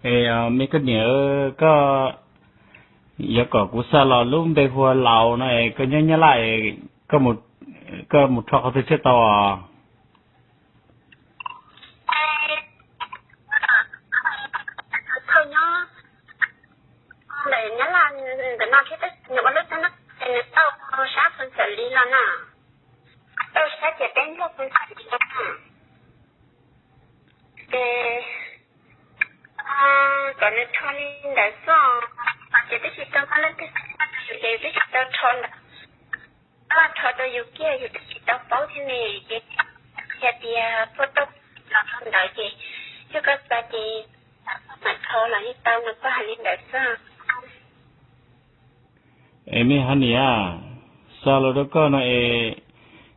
Es me koj niam, koj yuav kom kuv xa los lub npe hu ua Laus no es koj nyob Nyab Laj, koj mus rho qhov twg thiaj tau os? Thaum nyob ntawm Nyab Laj ntawm no thiab tab sis nws ua lub teb no ces nws tau sab Phoos Xawm Lis los no, tau sab ciam teb ntuj Phoos Xawm Lis no. Ces kom nws rho li ntawd xwb, ces twb tsis tau muaj leej twg xa rau yus ces yus twb tsis tau rho ntawd. Koj rho rau yus kiag yus twb tsis tau paub thiab ne, ces hais tias photo los rau ntawd ces yog koj xa ces mam rho los yeej tau no, koj hais li ntawd xwb. Es me Hab Nis, xa los rau koj no es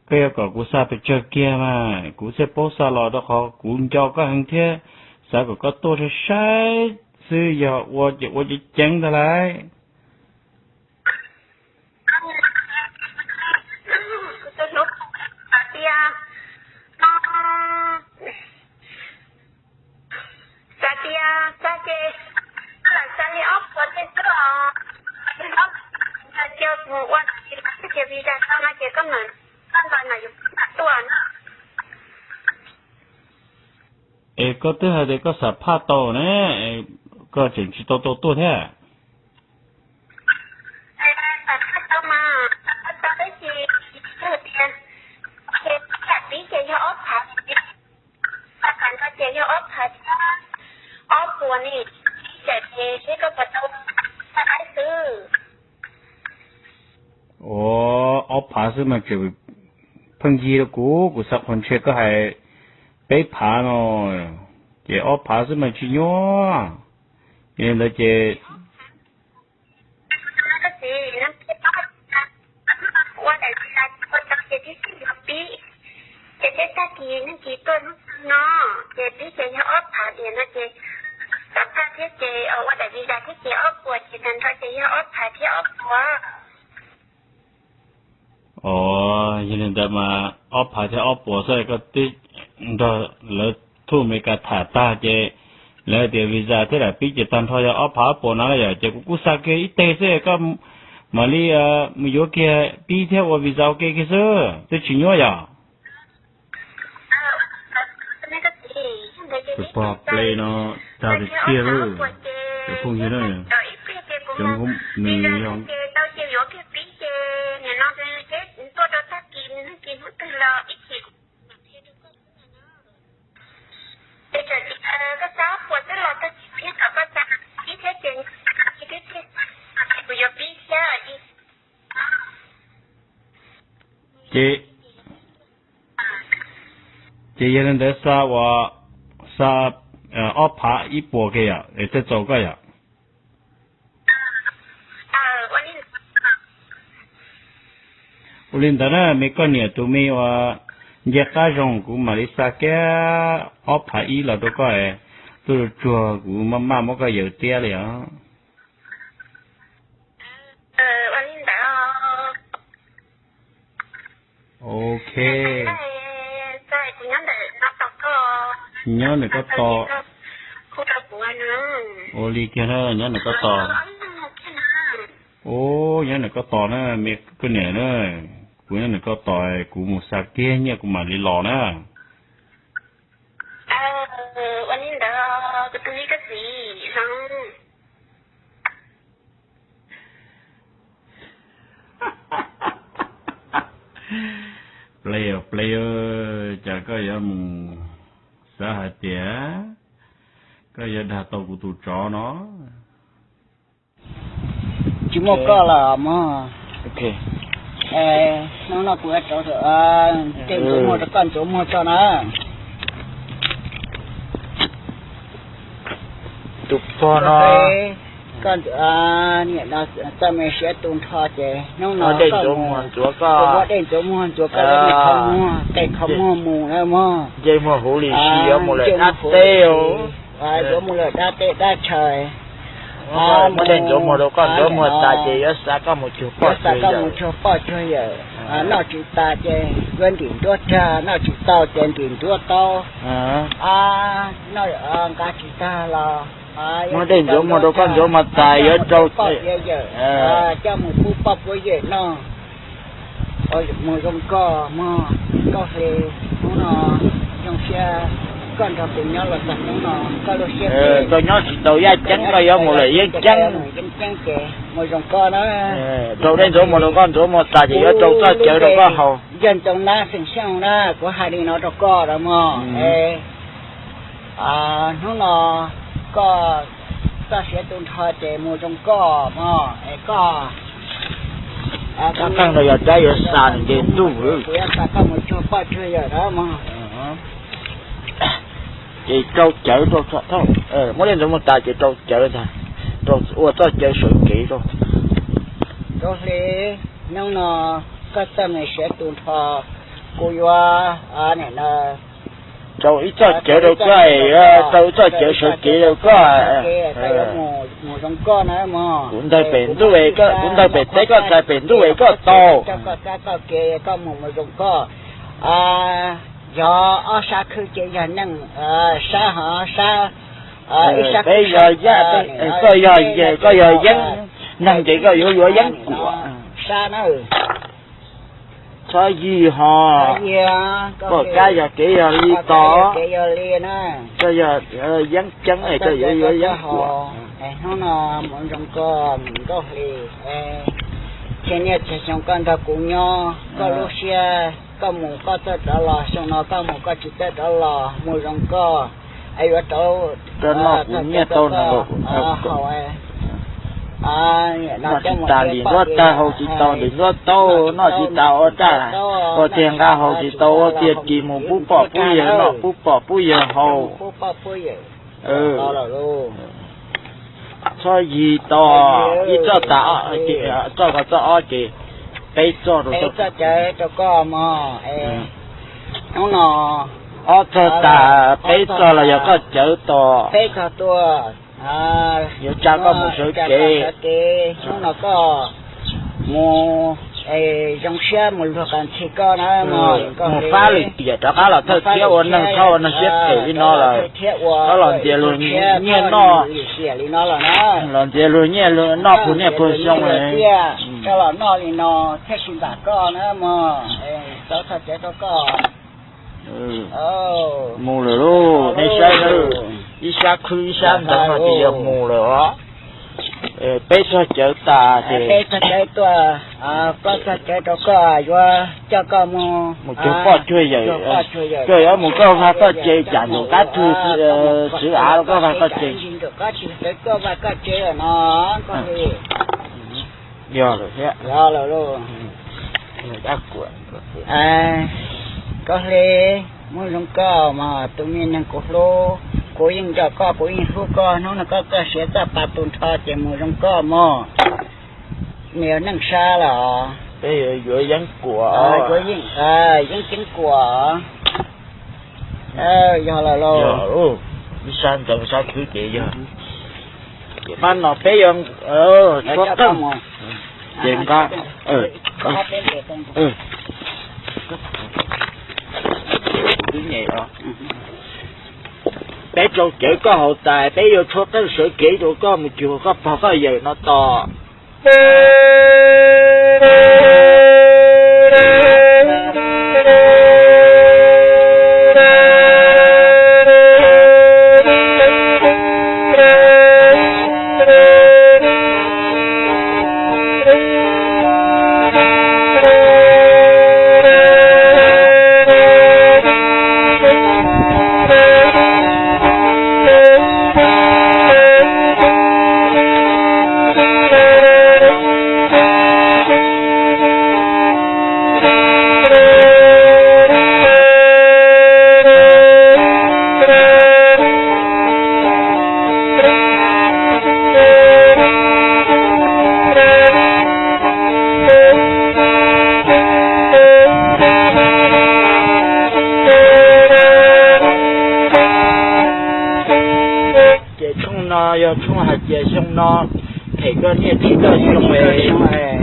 koj yuav kom kuv xa pes tsawg kiag mas kuv thiaj paub xa los, rau qhov kuv nco koj heev thiab xav kom koj tuaj saib saib xwb, yog ua ces ua ceev ceev ntag lauj. Xav tias xa ces lam xa li ob puas tej xwb os. Cia mus ua ces visa tau no ces koj mam, koj ntawd mas yus mam tuaj na. Es koj twb hais tias koj xam phaj tau ne, koj tseem tsis tau tau tuaj thiab? Xam phaj tau mas, xam phaj tau tab sis tias, ces pib ces yog ob phav, xam phaj tau ces yog ob phav thiab ob puas ne, ces seb koj puas tau xa daib xwb. Ua ob phav xwb mas tseem pheej yig rau kuv, kuv xav qhov ntshe koj hais peb phav no, ces ob phav xwb mas tsis nyuaj. Yog li ntawd ces ua daim visa ua tau ces tib si yuav pib, ces tej tag kis neeg kis tuaj hnub no, ces pib ces yog ob phav tiam no ces xam phaj thiab ces ua daim visa thiab ces ob puas ces tag nrho ces yog ob phav thiab ob puas. Os, yog li ntawd mas ob phav thiab ob puas xwb koj twb nrog lawv thuj Amelikas tham tag ces lawv hais tias visa thiab daim pib ces tag nrho yog ob phav ob puas no na yom, ces kuv kuj xa kiag ib teg xwb koj mam li mus yuav kiag pib thiab ua visa ua ke kiag xwb twb tsis nyuaj yom. Tus pog Play no dag tiag tiag lawm, cov phooj ywg na, cov nws yog Ces, ces yog li ntawd xa ua, xa ob phav ib puas kiag yom, es thiaj txaus koj yom. Ua li ntawd na me koj niam, tus me uas nce qab zoo kuv mam li xa kiag ob phav ib los rau koj, tuaj tsuag kuv maj maj muab koj yaws tiab li os. Ok. Nyob ntawm koj tos. Ua li kiag na, nyob ntawm koj tos. Ua, nyob ntawm koj tos na me koj niam na, kuv nyob ntawm koj tos, kuv mus xa kiag nyiaj kuv mam li los na. Play, Play, cas koj yuav mus xav hais tias koj yuav dag tau kuv tus tsov no? Tsis muaj koj lawm mog. Hnub no kuv rau tej ntxuav muag rau koj ntxuav muag tso na. Tus pog no, koj niam no txawj me siab tu nrho ces hnub no ntxuav muag ntxuav koj, muab dej ntxuav muag ntxuav koj, qe qhov muag mus na mog. Nce muag huv li si yuav mus lawm dab teb, yuav mus lawm dab teb dab chaw. Muab dej ntxuav muag rau koj ntxuav muag tas ces yuav xa koj mus cuag poj cuag yawm. Noj tsis tas ces yuav ntim nruab rag, noj tsis tau ces ntim nruab taub. Noj nqa tsis tag los Muab dej ntxuav muag rau koj ntxuav muag tas yuav rau, coj mus pub poj pub yawm noj. Mus zoo koj mog, Nkauj Hli, hnub no zoo siab koj nrog kuv nyob los txog hnub no, koj lub siab phem, koj nyob tsis tau yaj ceeb koj yuav mus lawm yeeb ceeb, yeeb ceeb ces mus zoo koj na. Rau dej ntxuav muag rau koj ntxuav muag tas ces yuav rau txoj cawv rau koj haus. Yawg Ntxoov Nab xeem Xyooj na, kuv hais li no rau koj los mog, hnub no koj txoj sia tu nrho ces mus zoo koj mog, es koj qeej rau yog rab yuav xa nws nce ntuj, kuv yuav xa koj mus cuag poj cuag yawm na mog. Ces rau cawv rau, muab dej ntxuav muag tas ces rau cawv ntag, rau ua txoj cawv sawv kev rau. Nkauj Hli, hnub no koj txoj me siav tu nrho, kuv yuav nim no rau ib txoj cawv rau koj, rau ib txoj cawv sawv kev rau koj. Kuv ntawg pem ntuj, kuv ntawg pem teb koj txais pem ntuj es koj tau. Koj mus mus zoo koj, yog ob sab khwb ces yog neeg sab hov sab, peb yog yaj, koj yog yeeb, neeg ces koj yuav yuav yeeb kuam. Txhob yig ho, koj kab yog kev yog li tos, koj yog yeeb ceeb es koj yuav yuav yeeb kuam. Hnub no mus zoo koj Nkauj Hli, tseg niaj tseg xyoo koj nrog kuv nyob, koj lub siab, koj mus koj txawj rov los, xyoo no koj mus koj tsis txawj rov los, mus zoo koj, es yuav rau noj kuv nyiaj tau noj haus. Noj tsis tas li nruab tag haus tsis tau li nruab taub, noj tsis tas ua raj ua tiag nqa haus tsis tau ua tiag ris mus pub poj pub yawg noj pub poj pub yawg haus. Txhob yig to, ib txoj tas, txoj ko txoj ob ces peb txoj rau, txoj cawv rau koj mog. Hnub no ob txoj tas peb txoj los yog koj cawv tos, peb txoj tuaj, yuav tsa koj mus sawv kev. Hnub no koj mus, zoo siab mus luag qas ntxhi koj na, mus fab lwm tiam rov qab los thawj thiab ua neeg txhob ua neeg siab phem li no lawm. Txhob los ntxias luag nyiaj noj, los ntxias luag nyiaj noj puag niaj puag xyoo. Txhob los noj li no thiaj tsis npam koj na mog. Txhob txhaj cev rau koj. Mus lawm lauj, nej saib, ib sab khwb ib sab ntawv no ces yog mus lawm os. Peb txog cawv tas ces peb txog cawv tuaj, peb txog cawv rau koj yuav coj koj mus, mus cuag poj cuag yawm, koj yuav mus koj vag koj tsev, cas ntsaum qab twg xwv av los koj vag koj tsev. Koj tsis xav koj vag koj tsev no, koj li. Yog lawm thiab. Yog lawm lauj. Koj hli, mus zoo koj mas tus me neeg kuv hlub, kuv yeej nco koj, kuv yeej hlub koj, hnub no koj txoj sia txoj pa tu nrho ces mus zoo koj mog. Nws yog neeg sab los peb yuav yeeb kuam, yeeb ceeb kuam. Yog lawm lauj, ib sab ntxeev sab khwb ces yog. Ces pab no peb yuav tshuab qeej, ces nqa, peb rau cawv koj haus tas peb yuav tshuab qeej sawv kev rau koj mus cuag koj pog koj yawm no tos. Ces tshooj no yog tshooj hais tias xyoo no them koj niaj tsib rau xyoo,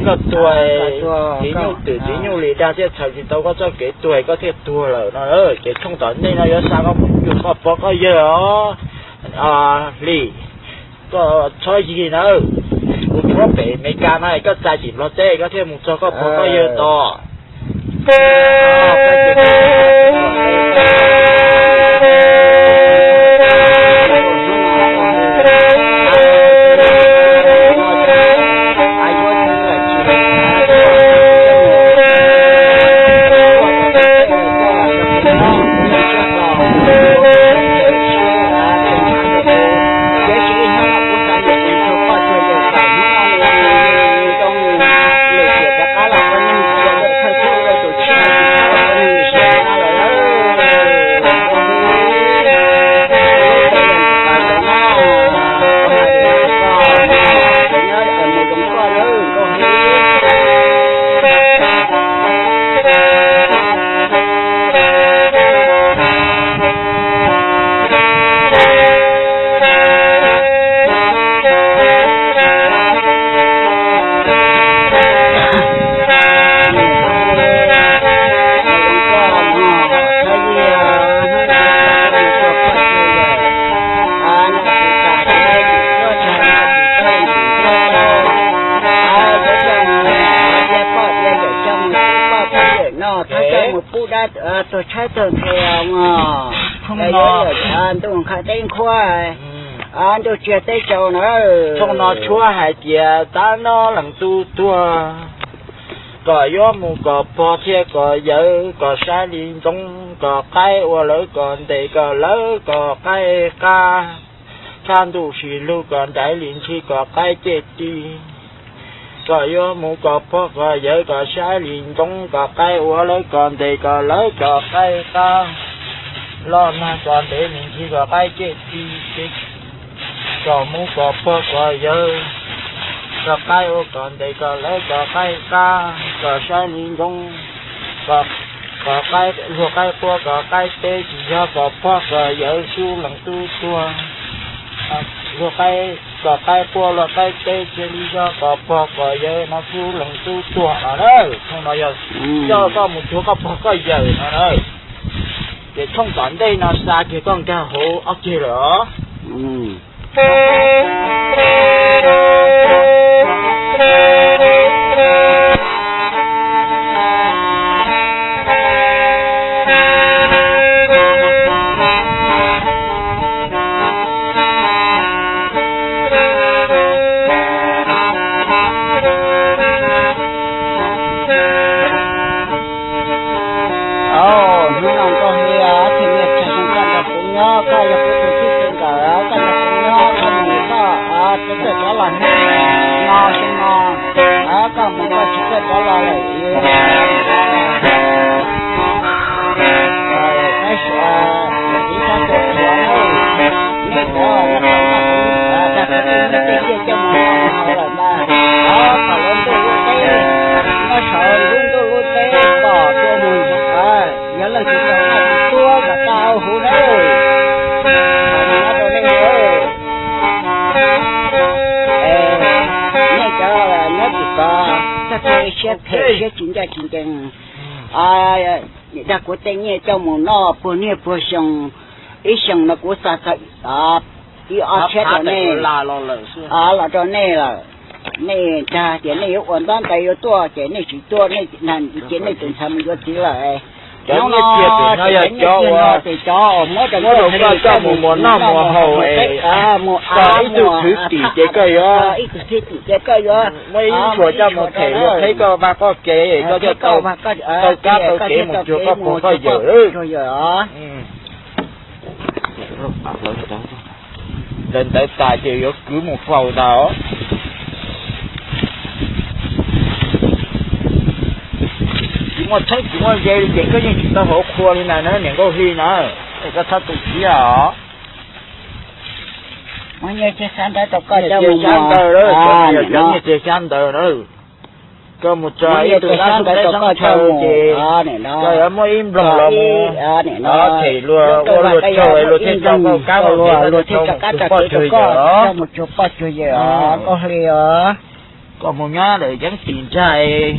koj tuag, txiv nyuj twm txiv nyuj li dag thiaj txhais tsis tau koj txoj kev tuag, koj thiaj tuag lawm no. Ces tshooj tom ntej no yuav xa koj mus cuag koj pog koj yawg os, Hli. Koj txhob yig nawb, kuv tshuab pem Amelikas no, koj txais tim Nplog teb koj thiaj mus txog koj pog koj yawg tod. Ntuj qha teb nqhuab, ntuj tsiag teb tsaus na. Thooj no tshuab hais tias tab no leej tub tuag, kom yuav mus kom pog thiab kom yawg kom saib li ntxoov, kom qaib ua lawv kom ntes, kom lawv kom qaib qab, tshaj ntuj sis lug kom nraiv li ntshis kom qaib ceg ti. Kom yuav mus kom pog kom yawg kom saib li ntxoov, kom qaib ua lawv kom ntes, kom lawv kom qaib qab, loj nag kom ntev li ntshis kom qaib ceg ti. Kom mus kom pog kom yawg, kom qaib ua kom ntes, kom lawv kom qaib qab, kom saib li ntxoov, kom qaib luag qaib quaj, kom qaib teb tsis yog kom pog kom yawg xub leej tub tuag. Luag qaib, kom qaib quaj luag qaib teb tsis li yog kom pog kom yawg no xub leej tub tuag no na. Thooj no yog coj koj mus cuag koj pog koj yawg no na. Ces thooj tom ntej no xa kiag koj nkag hauv ob ceg lawm os. Hnub no Nkauj Hli, txij niaj tsam no koj nrog kuv nyob, koj yog kuv tus txij tus nkawm, koj nrog kuv nyob, koj mus koj tsis txawj rov los hnub no xyoo no, koj mus koj tsis txawj rov los lawm. Tab sis ib sab tua tuag, neb cov dag kuv tej ciaj coj mus noj haus lawm mas, kom lub ntuj lub teb, nyob saum lub ntuj lub teb pom tuaj mus, yog leej twg tau noj tsis tuab kom tau huv nawb. Nyob rau nej, nej cov nyob tim ko, txoj kev siab phem siab tsis ncaj tsis ncees, dag kuv tej nyiaj coj mus noj puag niaj puag xyoo, ib xyoos no kuv xa txog ib ob txhiab rau nej, los rau nej lawm. Nej dag tias nej yuav ua ntaub ntawv yuav tuaj ces nej tsis tuaj, nej ces nej tus ntxhais mus yuav txiv lawm. Cov nyiaj txiag pem no yog cov uas muab rau koj coj mus muas noj muas haus, mus ib tug thwv tim ces koj yuav, muab ib ntshua coj mus them luag qheb koj vaj koj kev, koj thiaj tau kab tau kev mus cuag koj pog koj yawm. Ntawd ntawd tas ces yuav kwv mus faus ntag. Tsis muaj txheeb tsis muaj ze li ces koj yeej tsis tau hauv qhua li na niam Nkauj Hli na. Es koj txhob tu siab os. Xyab ntawv, cov nyiaj txiag xyab ntawv na. Koj mus txog ib tug dab tug teb sab ntshaw ces koj yuav muab ib nploog los mus them luag ua luag tsaug luag thiaj tso koj kab ua kev, koj thiaj tau mus cuag poj cuag yawm os. Koj mus nyob ntawm yeeb tim ntsag,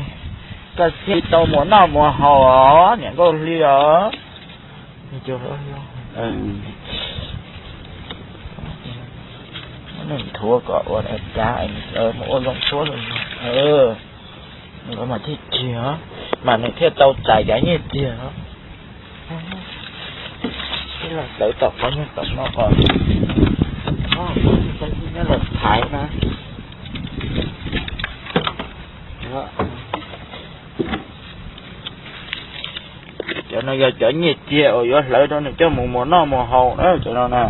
koj thiaj tau mus noj mus haus os niam Nkauj Hli os. Nthuav kom ua dav dav, mus ua zoo tsuab zoo, mas thiaj kiag, mas nws thiaj tau txais cov nyiaj tiag. Los hlawv tom qhov nyuag tom no kom nyob los thaiv na. Cov no yog cov nyiaj tiag uas yuav hlawv rau nws coj mus muas noj muas haus na, cov no na.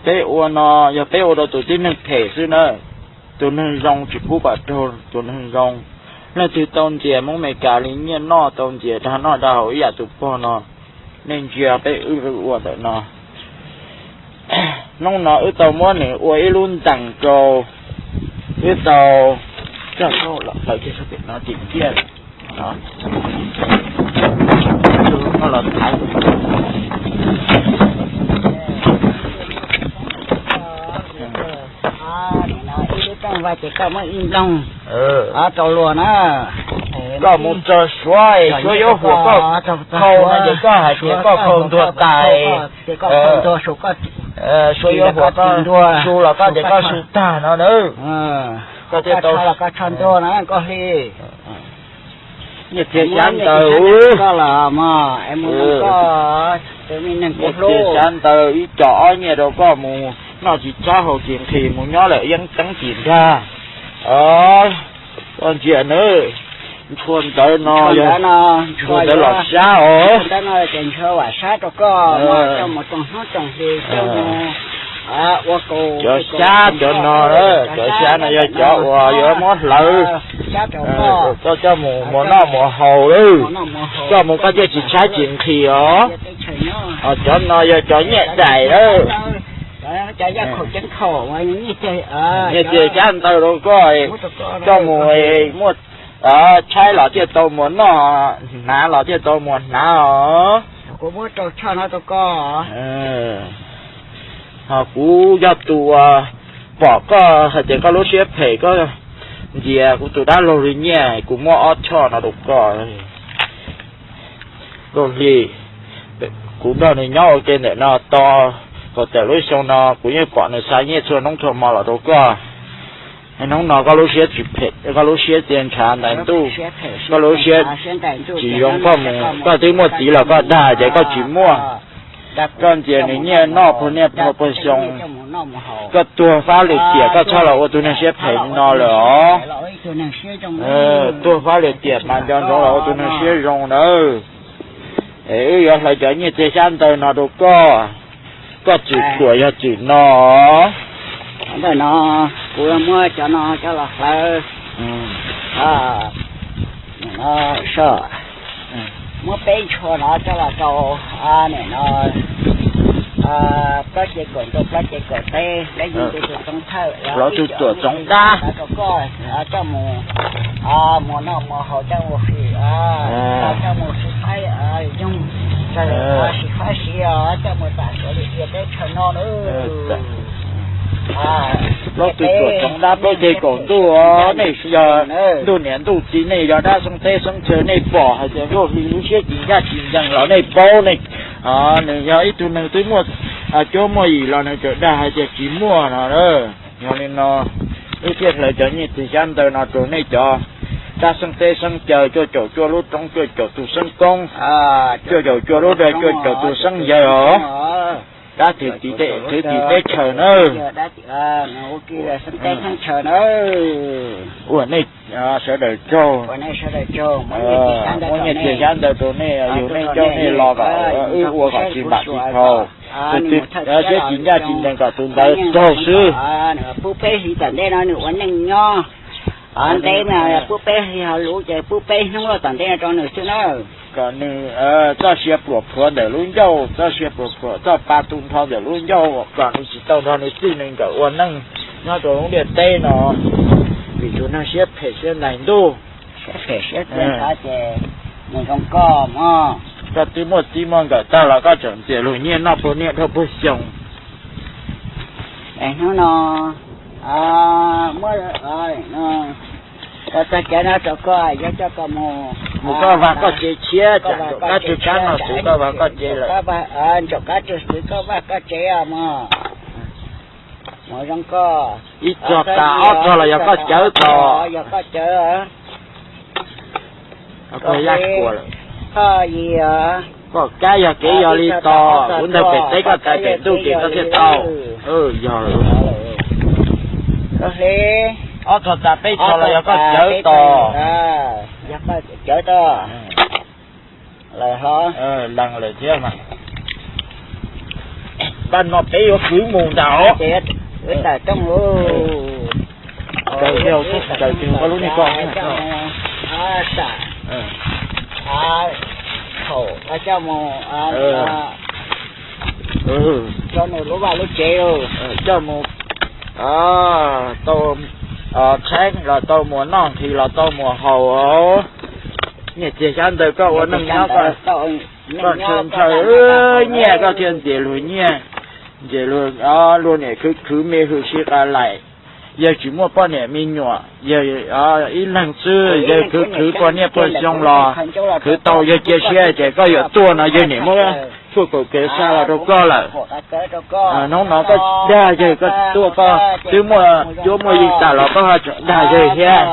Peb ua no yog peb ua rau tus tib neeg phem xwb na. Tus neeg zoo tsis pub kom raug tus neeg zoo. Leej twg tau ntxias Hmoob Amelikas li nyiaj noj, tau ntxias dag noj dag haus ib yam tus pog no, nej ntsia peb wb ua ntawm no. Hnub no wb tau muab nws ua ib lub ntees rau, wb tau coj los hlawv kiag sab pem no tim ciaj. Koj los thaiv. Ib lub rooj vag ces koj muab ib nplooj rau luag na. Koj mus txog Suav, Suav yuav huam koj khau no ces koj hais tias koj khau ntuag tas. Suav yuav huam koj su los koj tias koj su tag no na. Koj thiaj tau koj tsho ntuag na koj hli. Nyiaj txiag xyab ntawv, nyiaj txiag xyab ntawv ib co ob nyiaj rau koj mus noj tsis tsab haus tsis nqhis mus nyob lawm yeeb teeb tsis nkag. Koj ntsia nawb, ntshua ntawv no yog ntshua ntawv los sab os. Cov xyab cov no, cov xyab no yog cov uas yuav muab hlawv, koj coj mus muas noj muas haus lawm. Koj mus koj thiaj tsis tshaib tsis nqhis os. Cov no yog cov nyiaj daim lawm. Nyiaj txiag xyab ntawv rau koj, koj mus muaj tshaib los thiaj tau muas noj, hnav los thiaj tau muas hnav os. Ho kuv yog tus uas pom koj hais tias koj lub siab phem, koj ntxias kuv tus dab laug li nyiaj, kuv muab ob choj no rau koj. Laug Hli, kuv nrog nws nyob ua ke ntawm no tau thaum tawm lub xyoo no, kuv yeej pom nws xa nyiaj txhua hnub txhua hmo los rau koj. Hnub no koj lub siab tsis phem, koj lub siab txia ntshav ntais ntuj, koj lub siab tsis zoo, koj mus koj twb muaj txiv los koj dag ces koj tsis muaj. Koj ntxias nws nyiaj noj puag niaj puag xyoo, koj tuag fab lwm tiam koj txhob los ua tus neeg siab phem no lawm os. Tuag fab lwm tiam mas nco ntsoov los ua tus neeg siab zoo nawb. Es wb yuav hlawv cov nyiaj txiag xyab ntawv no rau koj, koj txwm thuam yog txwm no. Ntawm no kuv muab cov no coj los hlawv. Muab peb ntshua no coj los rau nim no plaub cev kaum ntuj plaub cev kaum teb, peb yog tus txoov thawj, lawv tus tuam txoov dab rau koj coj mus muas noj muas haus, coj mus fim, coj mus sib faib yoog, sib faib siv, coj mus tam suav lwm tiam teb chaws no na. Plaub tus tuam txoov dab plaub cev kaum ntuj, nej yog ntuj niam ntuj txiv, nej yog dab xeeb teb xeeb chaw, nej pom hais tias Nkauj Hli lub siab tsis ncaj tsis ncees los nej paub ne. Nws yog ib tug neeg twb muaj cuab muaj yim los nws tseem dag hais tias tsis muaj no. Yog li no wb thiaj hlawv cov nyiaj txiag xyab ntawv no rau nej cov dab xeeb teb xeeb chaw, cuaj caum cuaj lub roob cuaj caum tus xeeb koob, cuaj caum cuaj lub dawm cuaj caum tus xeeb yawg os. Dab thwv tim teb, thwv tim teb chaws nawb. Ua nej sawv daws tsaug. Muab nyiaj txiag xyab ntawv rau nej, yug nej ncauj nej lo kom wb ua kom tsis npam tsis dhau. Tus twg siab tsis ncaj tsis ncees kom tus ntawd raug xwb. Pub peb hlis tom ntej no nws ua neej nyob, ntev mas pub peb hlis, ho luv ces pub peb hnub tom ntej no rau nws xwb na. Kom nws txoj sia pluam plhuav ntawm lub ncauj, txoj sia pluam plhuav, txoj pa tu nrho ntawm lub ncauj, kom nws tsis tau nrog nws txij nws nkawm ua neej nyob rau lub ntiaj teb no, vim tus neeg siab phem siab ntais ntuj. Siab phem siab txia ntshav ces mus zoo koj mog. Koj twb muaj txij muaj nkawm tag los koj tseem ntxias luag nyiaj noj puag niaj dhau puag xyoo. Es hnub no muab koj txog cov no rau koj, yog coj koj mus, mus koj vag koj tsev thiab, tsam ntsaum kab tsw kab no xwb koj vag koj tsev lawm. Ntsaum kab tsw xwb koj vag koj tsev os mog. Ib txog tas ob txog los yog koj cawv tos. Koj yaj kuas lawm. Koj kab yog kev yog li tos, lub ntawd pem teb koj tais pem ntuj ces koj thiaj tau. Yog lawm. Ob txog tas peb txog los yog koj cawv tos. Lees lawm thiab mas. Paj no peb yuav kwv mus ntag os. Tawm rooj lub, tawm tsis koj lub niag ko. Coj mus, tau tshaib los tau muas noj, nqhis los tau muas haus. Nyiaj txiag xyab ntawv koj ua neej nyob, koj ntshaw ntshaw nyiaj koj thiaj ntxias luag nyiaj, ntxias luag, luag niam khwv khwv me hwm sib qa laim. Yawg tsis muaj poj niam me nyuam, yawg ib leeg xwb, yawg khwv khwv puag niaj puag xyoo los khwv tau, yawg cia siab ces koj yuav tuaj no yawg niam muab tshuaj kaum kev xa los rau koj lawm. Hnub no koj dag yawg, koj tuaj koj twb muaj cuab muaj yig tas los koj ho tseem dag yawg thiab.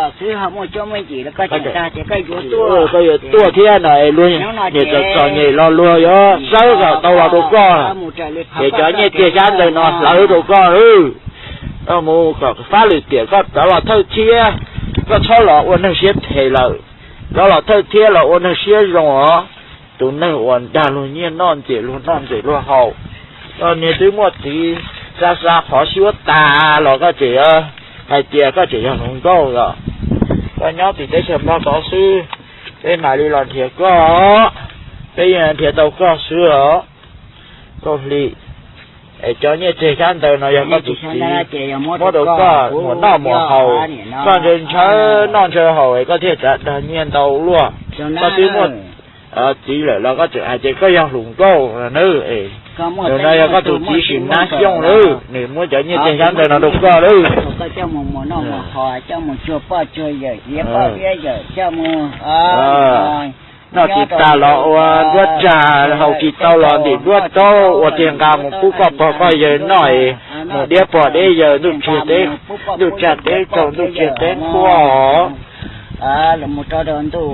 Koj yuav tuaj thiab no es luag niam txom txom nyem los luag yuav sawb kom tau los rau koj, ces cov nyiaj txiag xyab ntawv no hlawv rau koj lawm. Koj mus kom fab lwm tiam koj rov los thawj thiab, koj txhob los ua neeg siab phem lawm, rov los thawj thiab los ua neeg siab zoo os. Tus neeg uas dag luag nyiaj noj, ntxias luag noj ntxias luag haus, koj niag twb muaj txiv xa xa qhov suab tas los koj tseem hais tias koj tseem yog hluas nkauj os. Koj nyob tim teb chaws Nplog tod xwb, peb mam li los nrhiav koj, peb yeej nrhiav tau koj xwb os. Nkauj Hli, es cov nyiaj txiag xyab ntawv no yog koj tus txiv muab rau koj mus noj mus haus, koj ntshaw ntshaw noj ntshaw haus es koj thiaj tseem dag nyiaj ntau luaj. Koj twb muaj txiv lawm los koj tseem hais tias koj yog hluas nkauj na. Tus no yog koj tus txiv sim nab xyooj lawm, nws muab cov nyiaj txiag xyab ntawv no rau koj lawm. Noj tsis tas los ua nruab tsag, haus tsis tau los ntim nruab raub, ua tiag nqa mus pub koj pog koj yawg noj es mus diab pog diab yawg ntuj tsiag teb, ntuj tsiag teb tsaus ntuj tsiag teb nqhuab os. Los mus rau ntuj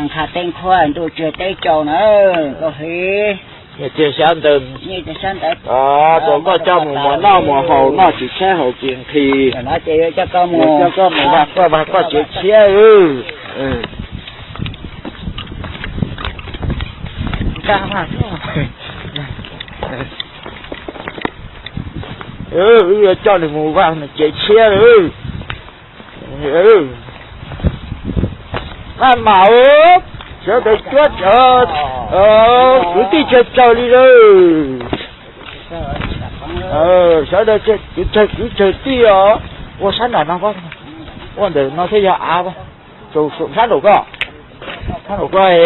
nqha teb nqhuab ntuj tsiag teb tsaus na, Nkauj Hli. Nyiaj txiag xyab ntawv, rau koj coj mus muas noj muas haus, noj tsis tshaib haus tsis nqhis. Coj koj mus, coj koj mus vag koj vag koj tsev tshiab. Wb yuav coj nws mus vag nws tsev tshiab. Maj mam, sawv daws cuab, kwv tij tsawg tsawg li lawm. Sawv daws kwv tsawg kwv tsawg tij os. Ua sab nram no, ua ntawm no thiaj yog av, sab nraum koj, sab nraum koj,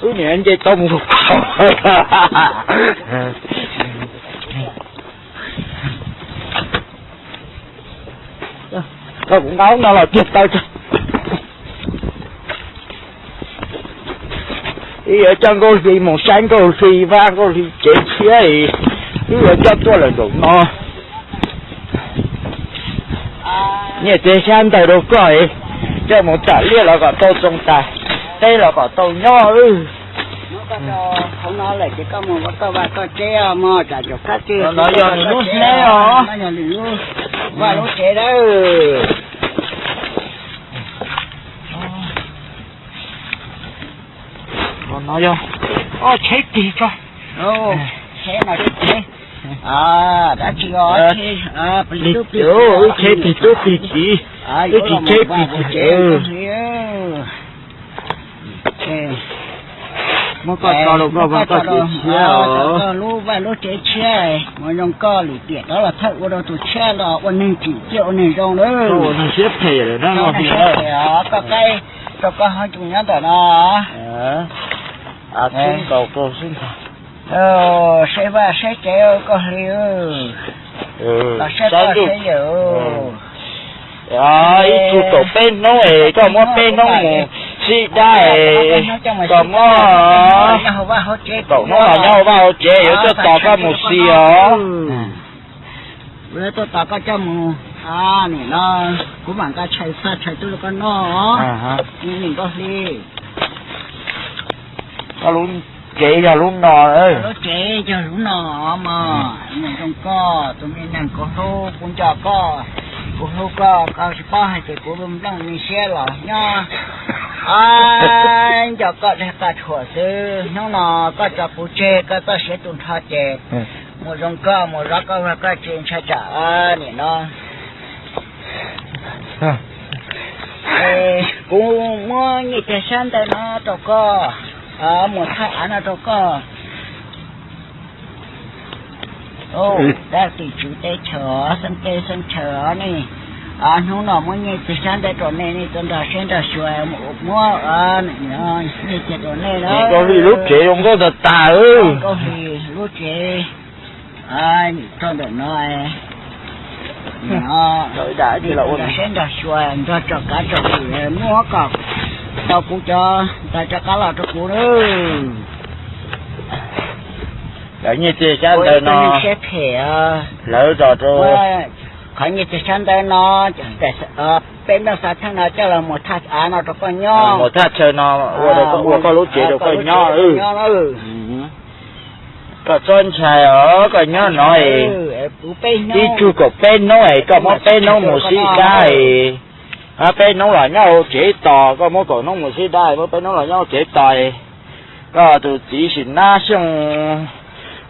wb niam nce tau mus. Koj kuv nqa no los tiag taw. Wb yuav coj Nkauj Hli mus saib Nkauj Hli vaj Nkauj Hli tsev tshiab, wb yuav coj tuaj lawm nraum no. Nyiaj txiag xyab ntawv rau koj, coj mus tam liaj los kom tau txoos tas, teb los kom tau nyob. Hauv no lawm ces koj mus ua koj vaj koj tsev mog, tsam ncaum kab tsi no yog nws lub hnab os. Vaj lub tsev dawb. No yog ob tsheb tig tso. Tsheb no tsheb, dab tsi os, tsheb plig tub plig kiv, wb tsis tsheb plig kiv. Muab koj tso rau koj vaj koj tsev tshiab os. Koj lub vaj lub tsev tshiab, mus zoo koj lwm tiam rov los thawj ua rau tus tshiab los ua neeg tsim ciaj ua neeg zoo lawm. Koj ua neeg siab phem lawm na. Koj qaib rau koj hauv cus nyob ntawm no. Sib ntaus koj sib ntaus. Saib vaj saib tsev Nkauj Hli, los saib koj saib yawm. Ib tug kaum peb hnub es koj muab peb hnub mus sib dab es koj muab kaum hnub los nyob hauv vaj hauv tsev, yuav coj tos koj mus xis os. Lawv tuaj tos koj coj mus. Nim no kuv mam nqa tshais, xa tshais tuaj rau koj noj. Nim Nkauj Hli, koj lub tsev yog lub no. Lub tsev yog lub no mog. Mus zoo koj tus me neeg kuv hlub, kuv nco koj, kuv hlub koj, koj tsis paub hais tias kuv nplooj me siab los nyob nco koj dag koj thuam xwb. Hnub no koj tso kuv tseg, koj txoj siav tu nrho ces mus zoo koj, mus zov koj vaj koj tsev ntshai tsam nim no kuv muab nyiaj txiag xyab ntawv no rau koj, mus thaj av no rau koj. Dab tim tswv teb chaws, xeeb teb xeeb chaws os nej, hnub no muab nyiaj txiag xyab ntawv rau nej, nej tuaj nrog siab nrog xyuas muab nyiaj txiag rau nej na. Nkauj Hli lub tsev zoo nkauj tag tag. Nkauj Hli lub tsev rau ntawm no, nrog siab nrog xyuas nrog tsom kav tsom kwm muab kom tau kuv cov ntawv rov qab los rau kuv na. Cov nyiaj txiag xyab ntawv no siab phem, lawv tso rau qhov nyiaj txiag xyab ntawv no, peb nplooj xav theej no coj los mus thaj av no rau koj nyob, mus thaj chaw no ua rau koj, ua koj lub tsev rau koj nyob. Koj txhob ntshai os, koj nyob no ib tsug kaum peb hnub es koj muab peb hnub mus sib dab es, peb hnub los nyob hauv tsev tos, koj muab kaum hnub mus sib dab, muab peb hnub los nyob hauv tsev tos, koj tus txiv Sim Nab Xyooj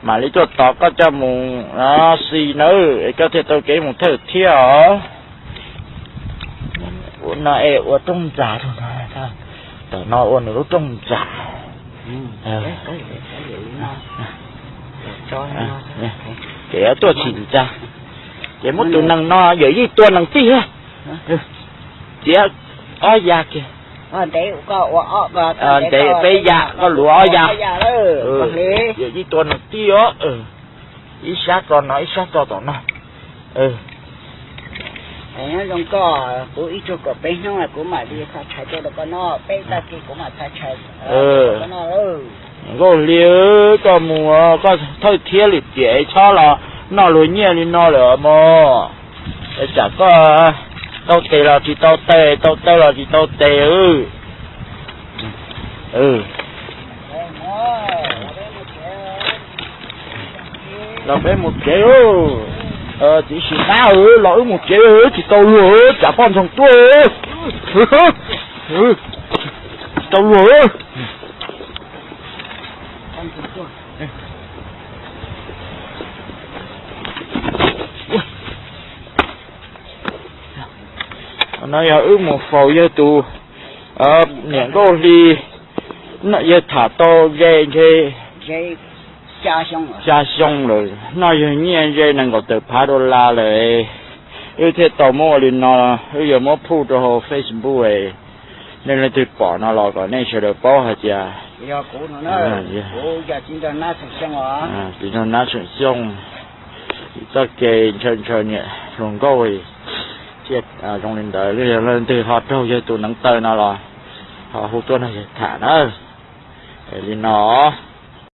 mam li tuaj tos koj coj mus xi nawb, es koj thiaj tau kev mus thawj thiab os. Ua no es ua rooj ntxa rau no, tam no ua nws lub rooj ntxa. Ces tuaj tsis ntxa, ces muab tus nees no yawm yij tua nees tij, txiav ob ya kiag, ntev peb ya, koj luav ob ya, yawm yij tua nees tij os. Ib sab tso no, ib sab tso tom no. Nyob zoo koj, kuv ib tsug kaum peb hnub kuv mam li txhais tshais tuaj rau koj noj, peb tag kis kuv mam txhais tshais rau koj noj. Nkauj Hli, koj mus koj thawj thiab lwm tiam txhob los noj luag nyiaj li no lawm mog. Tsam koj tau tes los tsis tau taw, tau taw los tsis tau tes. Los peb mus tsev. Txiv Sim Nab, los wb mus tsev, tsis tau luag, tsam poj ntxoog tuaj. Tsis tau luag. No yog wb mus faus yawg tus, niam Nkauj Hli, yawg tham tau ze ntshe xya xyoo lawm, noj yawg nyiaj ze nees nkaum tawm phav dollar lawm. Wb thiaj tau muab ua li no, wb yuav muab phuj rau hauv Facebook, nej leej twg pom no los kom nej sawv daws paub hais tias txiv nraug Nab Xeem Xyooj txoj kev ntshaw ntshaw niam hluas nkauj thiaj zoo li ntawd. Yog leej twg ho raug yawg tus neev taw no los ho hu tuaj nrog yawg tham na. Li no.